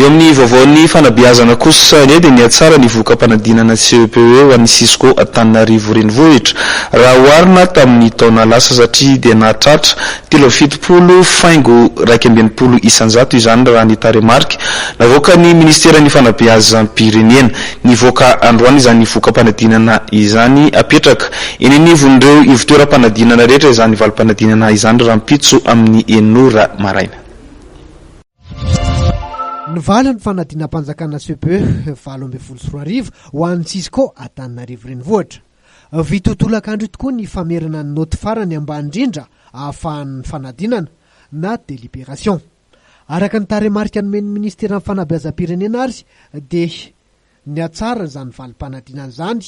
Eo amin'ny vaovaon'ny fanabeazana kosa indray dia nihatsara ny voka-panadinana CEPE ho an'ny Cisco Antananarivo Renivohitra raha oharina tamin'ny taona lasa satria dia nahatratra 73 faingo 61% izany raha ny tarehimarika navoakan'ny Ministeran'ny Fanabeazam-pirenena. Nivoaka androany izany voka-panadinana izany. Apetraka eny anivon'ireo ivontoeram-panadinana rehetra izany valim-panadinana izany rahampitso amin'ny enina ora maraina. Nivaly ny fanadinam-panjakana CPE 2018 ho an'ny Cisco Antananarivo Renivohitra. Vita ho tolakandro io tokoa ny famerana ny naoty farany ambany indrindra ahafahan'ny fanadinana na délibération. Araka ny tarehimarika nomen'ny minisiteran'ny fanabeazam-pirenena ary dia nihatsara izany valim-panadinana izany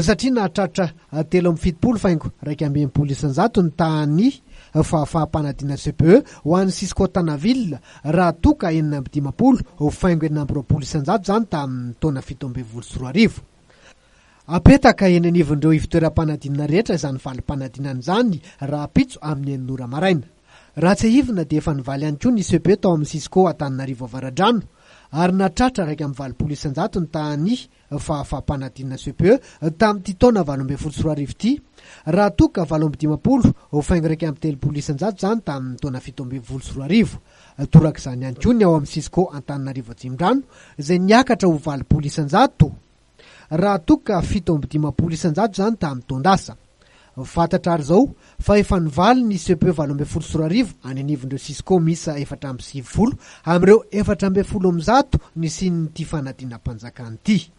satria nahatratra 73 faingo 61% ny tahan'ny fahafaham-panadinana CPE ho an'ny Cisco Tanaville raha toa ka 56 faingo 26% izany tamin'ny taona 2017. Apetaka eny anivon'ireo ivontoeram-panadinana rehetra izany valim-panadinana izany rahampitso amin'ny 6 ora maraina. Raha tsiahivina dia efa nivaly ihany koa ny CPE tao amin'ny Cisco Antananarivo Avaradrano ary nahatratra 81% ny tahan'ny fahafaham-panadinana CPE tamin'ity taona 2018 ity raha toa ka 58 faingo 31% izany tamin'ny taona 2017. Toraka izany ihany koa ny ao amin'ny Cisco Antananarivo Atsimondrano izay niakatra ho 80% raha toa ka 57% izany tamin'ny taon-dasa. Fantatra ary izao fa efa nivaly ny CPE 2018 any anivon'ireo Cisco miisa 94 amin'ireo 114 nisian'ity fanadinam-panjakana ity.